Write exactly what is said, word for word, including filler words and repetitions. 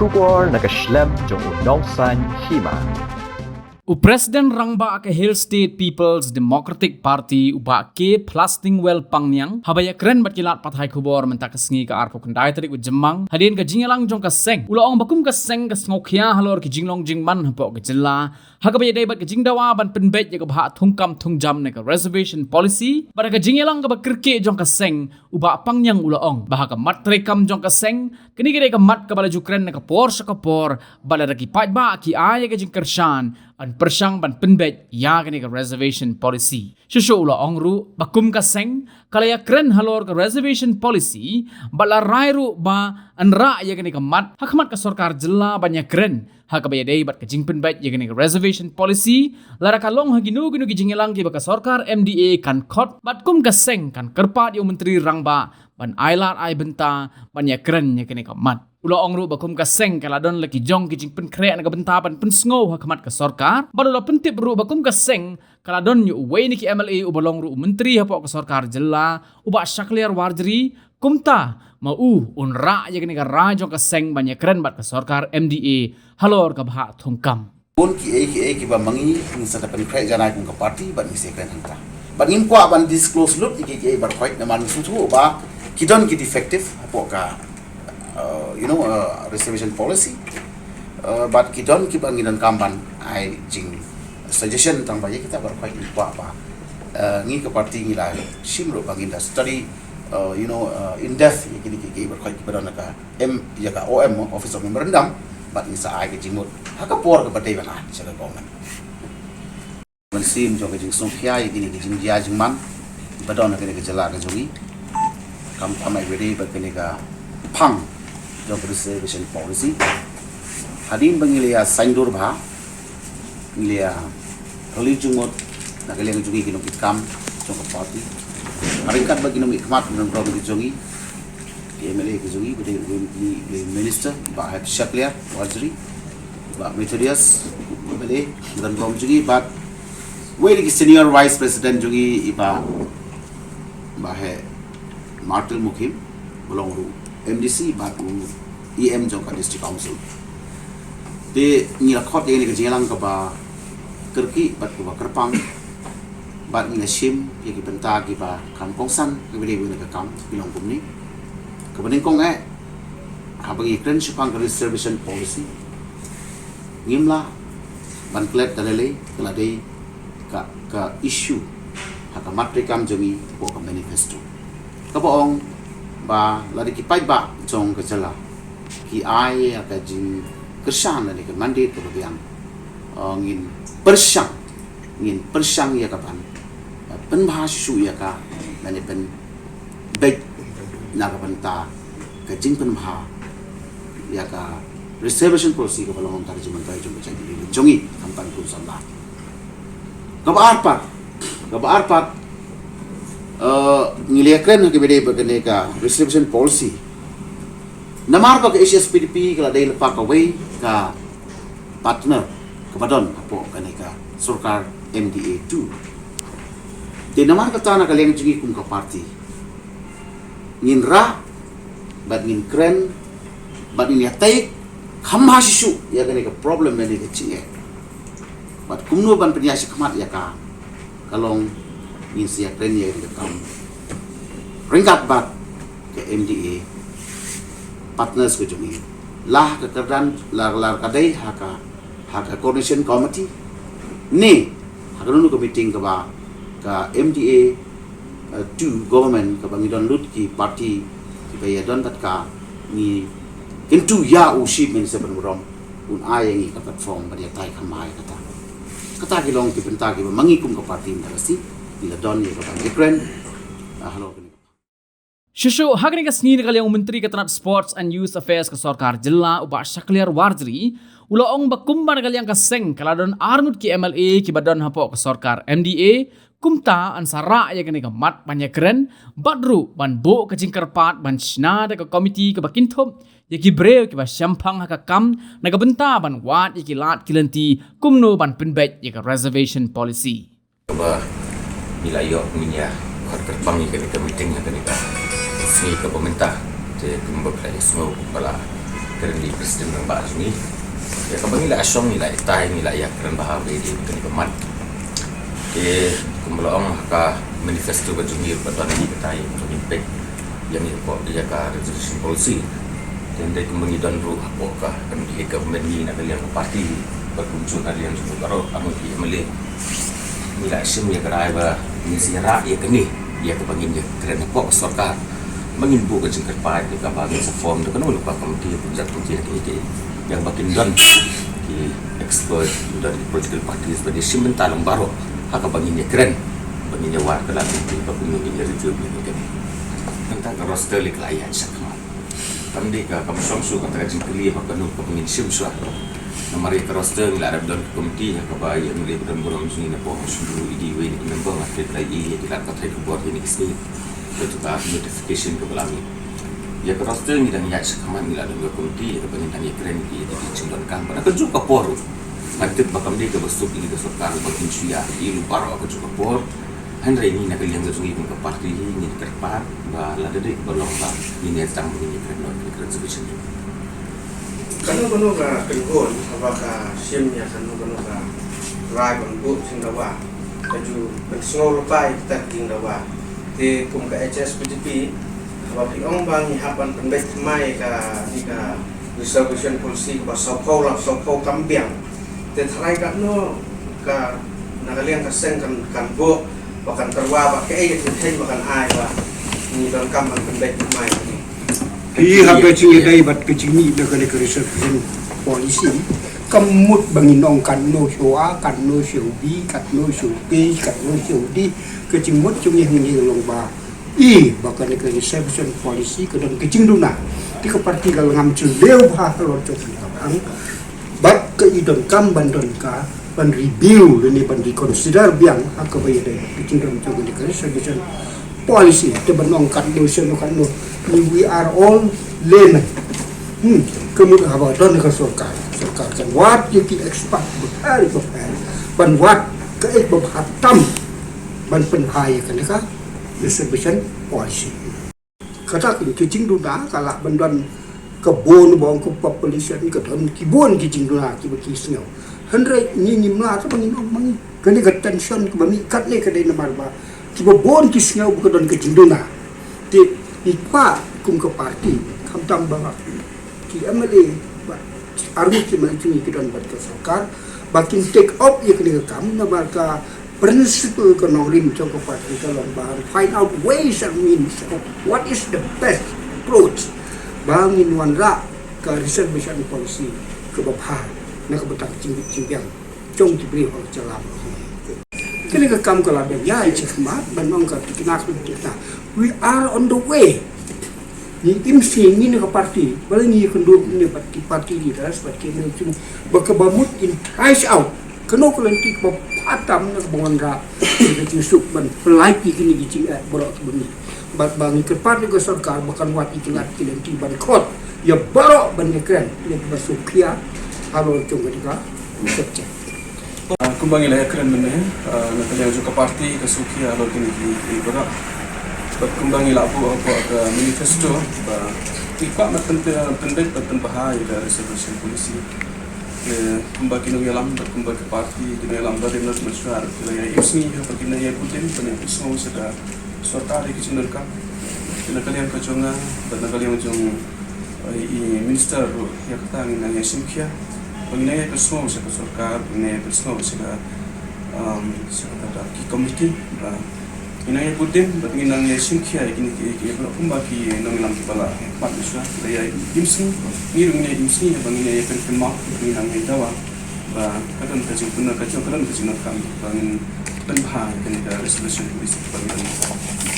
Khubor na ka shlem jong u Nongsaiñ Hima. U President Rangbah ka Hill State People's Democratic Party, u Bah K Plastingwell Pangniang, haba ïakren bad ki lad pathai khubor mynta ka sngi ka arphew khyndai tarik u Jymmang hadien ka jingïalang jong ka seng, u la ong ba kum ka seng ka sngewkhia halor ki jinglong jingman hapoh ka jylla, ha kaba ïadei bad ka jingdawa ban pynbeit ïa ka bhah thungkam thungjam ne ka reservation policy. Bad ha ka jingïalang kaba kyrkieh jong ka seng, u Bah Pangniang u la ong ba ha ka mat treikam jong ka seng, kane ka dei ka mat kaba la ju kren na ka por sha ka por, bad lada ki paidbah ki ai ïa ka jingkyrshan, yn pyrshang ban pynbeit ïa kane ka reservation policy. Shuh shuh u la ong ruh ba kum ka seng ka la ïakren halor ka reservation policy, bad la rai ruh ba yn rah ïa kane ka mat ha khmat ka sorkar jylla ban ïakren ha kaba ïadei bad ka jingpynbeit ïa kane ka reservation policy, lada ka long ha kino kino ki jingïalang kiba ka sorkar M D A kan khot, bad kum ka seng kan kyrpad ïa u Myntri Rangbah ban ai lad ai bynta ban ïakren ïa kane ka mat. U la ong ruh ba kum ka seng ka la don la ki jong ki jingpynkhreh na ka bynta ban pynsngew ha khmat ka sorkar, bad u la pyntip ruh ba kum ka seng ka la don ïa uwei na ki M L A uba long ruh u myntri hapoh ka sorkar jylla, u Bah Shakliar Warjri, kumta ma u un rah ïa kane ka rai jong ka seng ban ïakren bad ka sorkar M D A halor ka bhah thungkam. Bun kiei kiei kiba ma ngi ngin sa da pynkhreh janai kum ka party bad ngin sa ïakren hangta. Bad ngim kwah ban disclose lut ïa kiei kiei baroh khoit namar ngi sngewthuh ba ki don ki defective hapoh ka, uh, you know, uh, reservation policy. Uh, bad ki don kiba ngi donkam ban ai jing suggestion tang ba ïa kita baroh khoit ngi kwah ba, uh, ngi ka party ngi la shim ruh ba ngin da study, uh, you know, uh, in depth ïa kine kiei kiei baroh khoit kiba don ha ka M, ïa ka O M, Office of Memorandum, bad ngin sa ai ka jingmut ha ka por kaba dei ban ai sha ka government. Mynsiem jong ka jingsngewkhia ïa kine ki jingjia jingman ba don ha kane ka jylla ka jong ngi, khamtam ïa kaba dei bad kane ka phang jong ka reservation policy. Hadien ba ngi la ïa saiñdur bha, ngi la ïa kylli jingmut na ka liang jong ngi ki nongkitkam jong ka party, ha ryngkat bad ki nongmihkhmat ki nongburom ki jong ngi, ki M L A ki jong ngi, ba dei u M P, u Minister, Bah Shakliar Warjri, Bah Methodius, M L A, ki nongburom jong ngi, bad uwei na ki senior vice president jong ngi, i Bah, Bah Martel Mukhim, ba long ruh M D C bad u E M jong ka District Council. Te ngi la khot ïa kane ka jingïalang kaba kyrkieh bad kaba kyrpang, bad ngi la shim ïa ki bynta kiba kham kongsan kiba dei bad kane ka kam, ki long kumne. Kaba nyngkong eh, haba ngi kren shaphang ka reservation policy, ngim lah ban klet da lei lei, ka la dei ka, ka issue ha ka mat treikam jong ngi hapoh ka manifesto, kaba ong ba lada ki paidbah jong ka jylla ki ai ïa ka jingkyrshan lane ka mandate kaba biang, uh, ngin pyrshang, ngin pyrshang ïa ka ban, uh, pynbha shuh shuh ïa ka lane pyn beit na ka bynta ka jingpynbha ïa ka reservation policy kaba long kumta ka jingmyntoi jong ka jaitbynriew jong ngi, khamtam kum samla. Kaba ar pat, kaba ar pat, eh, ngi la ïakren ha kaba dei bad kane ka reservation policy namar ba ka H S P D P ka la dei lypa kawei ka partner kaba don hapoh kane ka sorkar M D A two. Te namar kata na ka liang jong ngi kum ka party ngin rah bad ngin kren bad ngin ïatai kham bha shuh shuh ïa kane ka problem, ïa kane ka jingeh, bad kumno ban pynïaid shakhmat ïa ka, ka long ngin sa ïakren ïa kane ka kam ryngkat bad ka M D A partners ka jong ngi, la ka kyrdan, la, la ka dei ha ka, ha ka coordination committee ne ha kano kano ka meeting kaba ka M D A, uh, two government kaba ngi don lut ki party kiba ïadon bad ka, ngi kyntu ïa u Chief Minister ban burom un ai ïa ngi ka platform ban ïatai kham bha ïa kata. Kata ki long ki bynta kiba ma ngi kum ka party mynta ka sngi ngi la don ïa ka ban ïakren, uh, halor kane. Shuh shuh ha kane ka sngi na ka liang u Myntri ka tnat Sports and Youth Affairs ka sorkar jylla, u Bah Shakliar Warjri, u la ong ba kumba na ka liang ka seng ka la don arngut ki M L A kiba don hapoh ka sorkar M D A, kumta yn sa rah ïa kane ka mat ban ïakren bad ruh ban buh ka jingkyrpad ban shna da ka komiti kaba kynthup ïa ki briew kiba shemphang ha ka kam na ka bynta ban wad ïa ki lad ki lynti kumno ban pynbeit ïa ka reservation policy. Kaba ngi la ïoh mynta, khot kyrpang ïa kane ka meeting ha kane ka sngi kaba mynta. Te kumba phi la ïohsngew kumba la Kren ïa i President Rangbah jong ngi. Ïa kaba ngi la shong, ngi la ïatai, ngi la ïakren bha ba ïadei bad kane ka mat. Te kumba la ong ha ka manifesto ka jong ngi ruh don ïa kata ïa ka jingpeit ïa ngi hapoh ïa ka reservation policy. Te hynrei kumba ngi don ruh hapoh ka M D A government, ngi na ka liang ka party, bad kumjuh na liang jong u baroh, amo ki M L A, ngi la shim ïa ka rai ba ngin sa ïarap ïa kane, ïa kaba ngin ïakren hapoh ka sorkar. Ba ngin buh ka jingkyrpad ïa kaba ngin sa form da kano kano ka committee, ka jait committee na ka ïa ka, ïa kaba kin don ki expert, kin don ki political parties, ba kin shim bynta lang baroh ha kaba ngin ïakren, ba ngin ïawad ka lad committee, ba kumno ngin ïa review ïa kane. Tang ka roster lei ka la ïaid shakhmat. Kam dei ka, kam shong shuh kata ka jingkylli ba kano kaba ngin shim shuwa. Namar ïa ka roster ngi la dep don ka committee ha kaba ïa ngi dei ba don burom jong ngi na pdeng shynrut, i dei iwei na ki member, nga kyrpad ïa ki lad pathai khubor ïa kine ki sngi. Ka tu ka notification kaba la mih. Ïa ka roster ngi dang ïaid shakhmat, ngi la don ka committee ïa kaba ngin dang ïakren ïa ki jingdonkam. Bad ha kajuh ka por ruh, nga tip ba kam dei kaba suk ïa ka sorkar ba kin shu ïa ïa u baroh ha kajuh ka por. Hynrei ngi na ka liang ka jong ngi kum ka party hi, ngi kyrpad ba lada dei kaba long ba ngin ïa tang ba ngin ïa kren noh ïa ka reservation. Kano kano ka kynhun haba ka shim ïa kano kano ka rai ban buh jingdawa, ka ju pynsngew lypa ïa kita ki jingdawa. Te kum ka H S P D P, haba phi ong ba ngi hap ban pynbeit thymmai ïa kane ka reservation policy kaba sawphew lap sawphew kam biang. Te tharai katno ka, na ka liang ka seng kan, kan buh, ba kan tyrwa, ba kaei ka jingkheiñ ba kan ai ba ngi donkam ban pynbeit thymmai ïa kane. Phi hap ka jingïadei bad ka jingmih na kane ka reservation policy. Kam mut ba ngin ong katno shuwa, katno shuwa, katno shuwa, katno shuwa. Ka jingmut jong ngi hangne ka long ba, i, ba kane ka reservation policy ka don ka jingduna. Te ka party ka la ngam jylliew bha halor jong kane ka bynta. Bad ka i donkam ban don ka, ban review lane ban reconsider biang ha kaba ïadei bad ka jingdon jong kane ka reservation policy. Te ban ong katno shuwa katno, we are all laymen. Hmm, ka mut haba don ka sorkar, sorkar kan wad ïa ki expert bapher bapher, ban wad kaei ba bha tam ban pynbha ïa kane ka reservation policy. Kata ka jingduna ka lah ban don ka bun ba ong ka population, ka don ki bun ki jingduna kiba ki sngew. Hynrei ngi ngim lah te ba ngin ong ma ngi. Kane ka tension kaba mih katne ka dei namar ba kiba bun ki sngew ba ka don ka jingduna. Te ngi kwah kum ka party, khamtam ba ki M L A, ba arngut ki M L A jong ngi ki don bad ka sorkar, ba kin take up ïa kane ka kam, namar ka principle ka nongrim jong ka party ka long ba find out ways and means of what is the best approach ba ngin wanrah ka reservation policy kaba bha na ka bynta ka jingbit jingbiang jong ki briew ha ka jylla. Kane ka kam ka la dang ïaid shakhmat, ban ong ka tikna ka tikna. We are on the way. Ngi im sngi ngi na ka party, ba la ngi ïakynduh ne bad ki party leaders, bad ki ne, ba kaba mut in trace out kano ka lynti kaba bha tam na kaba wanrah ïa ka jingsuk ban pynlait ïa kine ki jingeh baroh kiba mih. Bad ba ngi kyrpad ïa ka sorkar ba kan wad ïa ki lad ki lynti ban khot ïa baroh ban ïakren ïa kaba sngewkhia halor jong kane ka subject. Ah, kumba ngi la ïakren mynne, ah, na ka liang jong ka party ka sngewkhia halor kine ki, ki baroh. Bad kumba ngi la buh hapoh ka manifesto ba ngi kwah ban pyn, pynbeit ban pynbha ïa ka reservation policy. Te kumba ki nongïalam bad kumba ka party ki nongïalam ba dei na sdang shuwa ki la ïa im sngi ha ba kin ïa bud dieng ban ïa pynsngew sha ka sorkar ïa ki jingdonkam. Te na ka liang ka jong nga bad na ka liang jong, eh, i minister ruh, ïa kata ngin nang ïa shim khia ba ngin nang ïa pynsngew sha ka sorkar, ngin nang ïa pynsngew sha ka, um, sha kata ki committee ba ngin nang ïa bud dieng bad ngin nang ïa shim khia ïa kine ki, ki, kumba ki nongïalam kiba la, eh, pat shuwa, ba ïa im sngi, ngi ruh ngin ïa im sngi ba ngin ïa pynkynmaw, ngin nang ïa dawa ba ka don ka jingpyndonkam, ka jong, ka don ka jingdonkam ba ngin pynbha ïa kane ka resolution policy ba ngin.